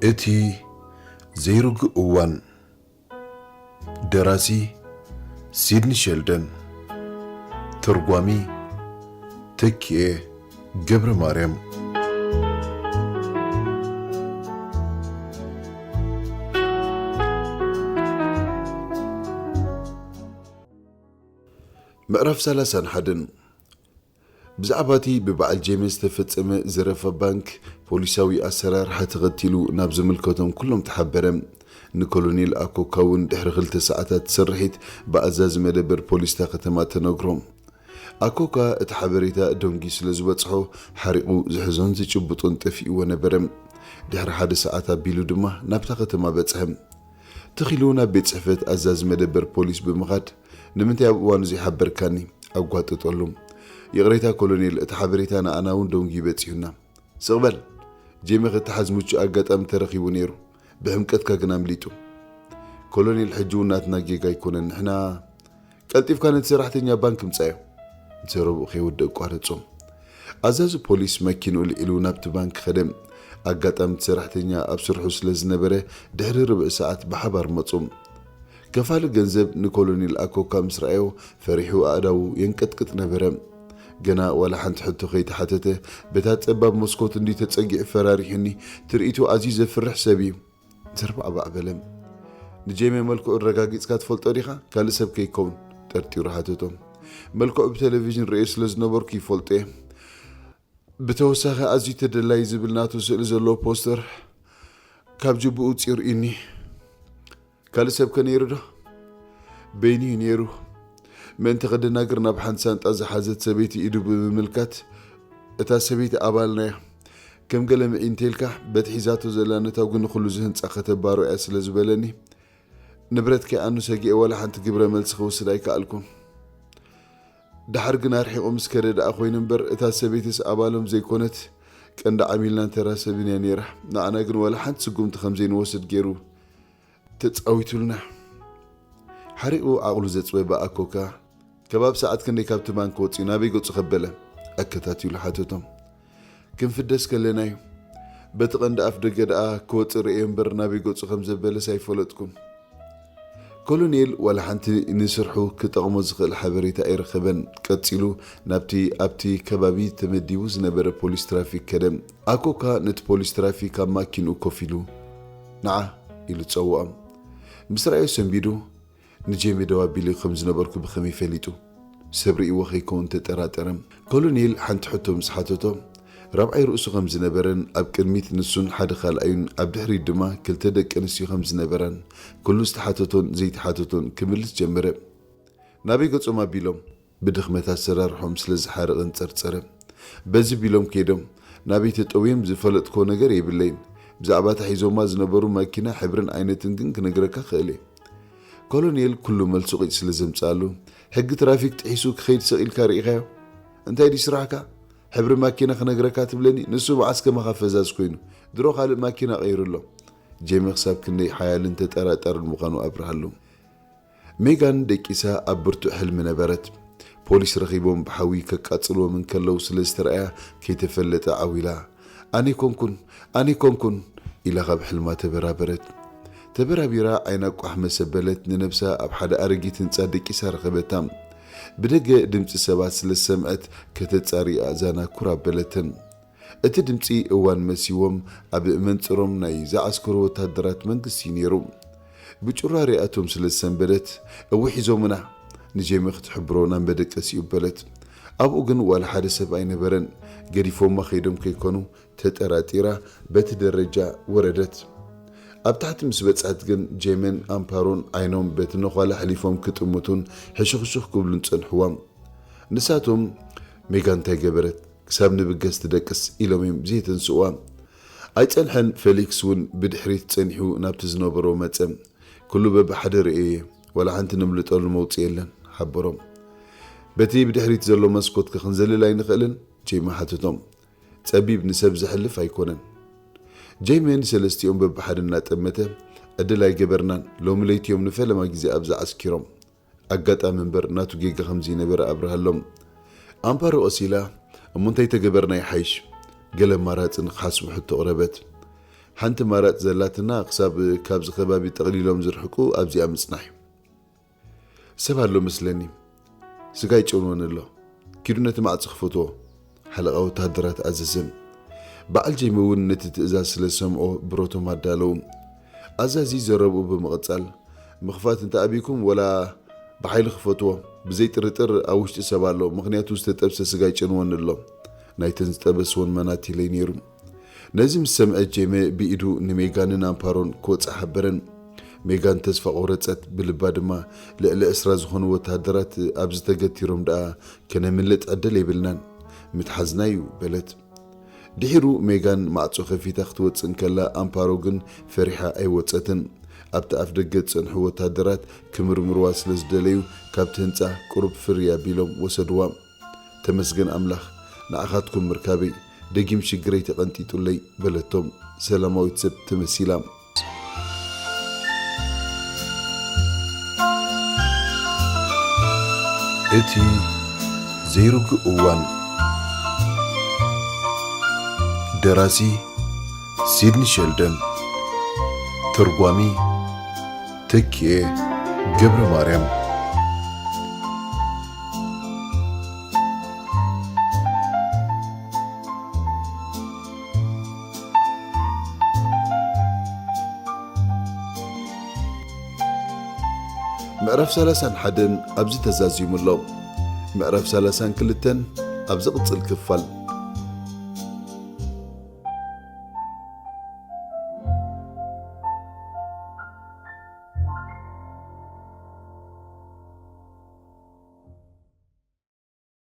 እቲ ዘይርጉእ እዋን። ደራሲ ሲድኒ ሸልደን። ተርጓሚ ተኪኤ ገብረ ማርያም። ምዕራፍ ሰላሳን ሓደን። ብዛዕባ እቲ ብበዓል ጄምስ ዝተፈጸመ ዘረፋ ባንክ ፖሊሳዊ ኣሰራርሓ ተኸቲሉ ናብ ዝምልከቶም ኩሎም ተሓበረ። ንኮሎኔል ኣኮካ እውን ድሕሪ ክልተ ሰዓታት ስርሒት ብኣዛዚ መደበር ፖሊስ እታ ከተማ ተነግሮ። ኣኮካ እቲ ሓበሬታ ደንጊ ስለ ዝበጽሖ ሓሪቑ ዝሕዞን ዝጭብጦን ጠፊእዎ ነበረ። ድሕሪ ሓደ ሰዓት ኣቢሉ ድማ ናብታ ከተማ በጽሐ። ትኺሉ ናብ ቤት ጽሕፈት ኣዛዚ መደበር ፖሊስ ብምኻድ፣ "ንምንታይ ኣብ እዋኑ ዘይሓበርካኒ?" ኣጓጠጠሉ። "ይቕሬታ ኮሎኔል፣ እቲ ሓበሬታ ንኣና እውን ደንጊ በጺሑና። ስቕ በል፣ ጄሚ ክትሓዝ ምቹእ ኣጋጣሚ ተረኺቡ ነይሩ፣ ብሕምቀትካ ግን ኣምሊጡ። ኮሎኔል፣ ሕጂ እውን ናትና ጌጋ ኣይኮነን፣ ንሕና" "ቀልጢፍካ ነቲ ሰራሕተኛ ባንክ ምጻዮ!" ዘረብኡ ከይወድእ ኣቋረጾ። ኣዛዚ ፖሊስ መኪንኡ ልዒሉ ናብቲ ባንክ ከደ። ኣጋጣሚ እቲ ሰራሕተኛ ኣብ ስርሑ ስለ ዝነበረ፣ ድሕሪ ርብዒ ሰዓት ብሓባር መጹ። ከፋሊ ገንዘብ ንኮሎኔል ኣኮካ ምስ ረኣዮ፣ ፈሪሑ ኣእዳዉ የንቀጥቅጥ ነበረ። ገና ዋላ ሓንቲ ሕቶ ከይተሓተተ፣ በታ ጸባብ መስኮት እንዲ ተጸጊዑ ፈራሪሑኒ፣ ትርኢቱ ኣዝዩ ዘፍርሕ ሰብ እዩ። ዘርባዕባዕ በለ። "ንጄሜ መልክዑ ኣረጋጊጽካ ትፈልጦ ዲኻ? ካልእ ሰብ ከይከውን?" ጠርጢሩ ሓተቶ። "መልክዑ ብቴሌቪዥን ርእየ ስለ ዝነበርኩ ይፈልጦ እየ። ብተወሳኺ ኣዝዩ ተደላዪ ዝብል ናቱ ስእሊ ዘለዎ ፖስተር ካብ ጅብኡ ውጺኡ ርእዩኒ። ካልእ ሰብ ከ ነይሩ ዶ?" "በይኑ እዩ ነይሩ። ምእንቲ ከደናግር ናብ ሓንቲ ሳንጣ ዝሓዘት ሰበይቲ ኢዱ ብምምልካት፣ እታ ሰበይቲ ኣባልና እያ። ከም ገለ ምዒ እንተኢልካ፣ በቲ ሒዛቶ ዘላ ነታጒ ንኹሉ እዚ ህንጻ ከተባሮ እያ ስለ ዝበለኒ፣ ንብረት ከይኣኑ ሰጊኤ ዋላ ሓንቲ ግብረ መልሲ ክወስድ ኣይከኣልኩን። ደሓር ግን ኣርሒቑ ምስ ከደ ደኣ ኮይኑ እምበር፣ እታ ሰበይትስ ኣባሎም ዘይኮነት፣ ቀንዲ ዓሚልናን ተራ ሰብን እያ ነይራ። ንዓና ግን ዋላ ሓንቲ ስጉምቲ ከም ዘይንወስድ ገይሩ ተጻዊቱልና።" ሓሪቑ ዓቕሉ ዘጽበበ ኣኮካ፣ "ከባብ ሰዓት ክንደይ ካብቲ ባንክ ወጺኡ ናበይ ገጹ ከበለ?" ኣከታቲሉ ሓተቶም። "ክንፍደስ ከለና እዩ። በቲ ቀንዲ ኣፍ ደገ ደኣ ክወጽእ ርእየ እምበር ናበይ ገጹ ከም ዘበለስ ኣይፈለጥኩን።" ኮሎኔል ዋላ ሓንቲ ንስርሑ ክጠቕሞ ዝኽእል ሓበሬታ ኣይረኸበን። ቀጺሉ ናብቲ ኣብቲ ከባቢ ተመዲቡ ዝነበረ ፖሊስ ትራፊክ ከደ። ኣኮካ ነቲ ፖሊስ ትራፊክ ኣብ ማኪንኡ ኮፍ ኢሉ፣ "ንዓ" ኢሉ ጸውዖ። ምስ ረኣዮ ሰንቢዱ፣ "ንጄሚ ደው ኣቢሉ ከም ዝነበርኩ ብኸመይ ፈሊጡ? ሰብ ርእይዎ ከይከውን ተጠራጠረ።" ኮሎኔል ሓንቲ ሕቶ ምስ ሓተቶ፣ ራብዓይ ርእሱ ከም ዝነበረን ኣብ ቅድሚት ንሱን ሓደ ካልኣዩን ኣብ ድሕሪት ድማ ክልተ ደቂ ኣንስትዮ ከም ዝነበራን፣ ኩሉ ዝተሓተቶን ዘይተሓተቶን ክምልስ ጀመረ። "ናበይ ገጾም ኣቢሎም?" ብድኽመት ኣሰራርሖም ስለ ዝሓርቕን ጸርጸረ። "በዚ ቢሎም ከይዶም፣ ናበይ ተጠውዮም ዝፈለጥኮ ነገር የብለይን። ብዛዕባ እታ ሒዞማ ዝነበሩ ማኪና ሕብርን ዓይነትን ግን ክነግረካ ክእል እየ።" ኮሎኔል ኩሉ መልሱ ቂጭ ስለ ዘምጽኣሉ፣ "ሕጊ ትራፊክ ጥሒሱ ክኸይድ ሰቕ ኢልካ ርኢኻዮ? እንታይ ድዩ ስራሕካ? ሕብሪ ማኪና ክነግረካ ትብለኒ? ንሱ መዓስ ከማኻ ፈዛዝ ኮይኑ? ድሮ ካልእ ማኪና ቀይሩ ኣሎ።" ጄሚ ክሳብ ክንደይ ሓያልን ተጠራጣርን ምዃኑ ኣብርሃሉ። ሜጋን ደቂሳ ኣብ ብርቱዕ ሕልሚ ነበረት። ፖሊስ ረኺቦም ብሓዊ ከቃጽልዎም እንከለዉ ስለ ዝተረኣያ ከይተፈለጠ ዓው ኢላ፣ "ኣነ ኣይኮንኩን፣ ኣነ ኣይኮንኩን" ኢላ ካብ ሕልማ ተበራበረት። ተበራቢራ ዓይና ቋሕ መሰበለት፣ ንነብሳ ኣብ ሓደ ኣረጊት ህንጻ ደቂሳ ረኸበታ። ብደገ ድምጺ ሰባት ስለ ዝሰምዐት ከተጻሪ ኣእዛና ኩር ኣበለተን። እቲ ድምጺ እዋን መሲዎም ኣብ መንጽሮም ናይ ዝዓስከሩ ወታደራት መንግስቲ ነይሩ። ብጭራ ሪኣቶም ስለ ዝሰንበደት፣ "እው ሒዞምና፣ ንጄሚ ክትሕብሮ ናብ መደቀሲኡ" በለት። ኣብኡ ግን ዋላ ሓደ ሰብ ኣይነበረን። ገዲፎማ ከይዶም ከይኮኑ ተጠራጢራ በቲ ደረጃ ወረደት። ኣብ ታሕቲ ምስ በጽሐት ግን ጄመን ኣምፓሮን ዓይኖም በቲ ነዃል ኣሕሊፎም ክጥምቱን ሕሹኽሹኽ ክብሉን ጸንሕዋ። ንሳቶም፣ "ሜጋ እንታይ ገበረት? ክሳብ ንብገስ ትደቅስ?" ኢሎም እዮም ዘይተንስእዋ። ኣይጸንሐን፣ ፌሊክስ እውን ብድሕሪት ጸኒሑ ናብቲ ዝነበሮ መጸ። "ኩሉ በብሓደ ርእየ እየ፣ ዋላ ሓንቲ ነምልጠሉ መውጽኢ የለን" ሓበሮም። "በቲ ብድሕሪት ዘሎ መስኮት ከ ክንዘልል ኣይንኽእልን?" ጄሚ ሓተቶም። "ጸቢብ ንሰብ ዘሕልፍ ኣይኮነን።" ጄሚ ንሰለስቲኦም በብሓደ እናጠመተ፣ "ዕድል ኣይገበርናን፣ ሎሚ ለይቲ እዮም ንፈለማ ግዜ ኣብዚ ዓስኪሮም። ኣጋጣሚ እምበር ናቱ ጌጋ ከም ዘይነበረ ኣብርሃሎም።" ኣምፓሮ ቀስ ኢላ፣ "እሞ እንታይ ተገበርና ይሓይሽ?" ገለ ኣማራጺ ንኽሓስቡ ሕቶ ኣቕረበት። ሓንቲ ማራጽ ዘላትና ክሳብ ካብዚ ከባቢ ጠቕሊሎም ዝርሕቁ ኣብዚኣ ምጽናሕ እዩ። ሰብ ኣሎ መስለኒ። ስጋ ይጨንወኒ ኣሎ። ኪዱ ነቲ ማዕጾ ክፈትዎ። ሓለቓ ወተሃደራት ኣዘዘ። በዓል ጀይመ እውን ነቲ ትእዛዝ ስለ ዝሰምዖ ብረቶም ኣዳለዉ። ኣዛዚ ዘረብኡ ብምቕጻል፣ ምኽፋት እንተ ኣቢኩም ወላ ብሓይሊ ክፈትዎ። ብዘይ ጥርጥር ኣብ ውሽጢ ሰብ ኣሎ፣ ምኽንያቱ ዝተጠብሰ ስጋ ይጨንወኒ ኣሎ። ናይተን ዝጠበስወን መናት ኢለይ ነይሩ። ነዚ ምስ ሰምዐ ጄመ ብኢዱ ንሜጋንን ኣምፓሮን ክወጽእ ሓበረን። ሜጋን ተስፋ ቆረጸት፣ ብልባ ድማ ልዕሊ ዕስራ ዝኾኑ ወተሃደራት ኣብዚ ተገቲሮም ደኣ ከነምልጥ ዕድል የብልናን። ምትሓዝና እዩ በለት። ድሒሩ ሜጋን ማዕጾ ከፊታ ክትወጽእ እንከላ ኣምፓሮ ግን ፈሪሓ ኣይወጸትን። ኣብቲ ኣፍ ደገ ዝጸንሑ ወተሃደራት ክምርምርዋ ስለ ዝደለዩ ካብቲ ህንጻ ቁሩብ ፍርይ ኣቢሎም ወሰድዋ። ተመስገን ኣምላኽ ንዓኻትኩም ምርካበይ፣ ደጊም ሽግረይ ተቐንጢጡለይ በለቶም ሰላማዊት ሰብ ተመሲላ። እቲ ዘይርጉእ እዋን። ደራሲ ሲድኒ ሸልደን። ተርጓሚ ተኪኤ ገብረ ማርያም። ምዕራፍ ሰላሳን ሓደን ኣብዚ ተዛዚሙ ኣሎ። ምዕራፍ ሰላሳን ክልተን ኣብ ዝቕጽል ክፋል።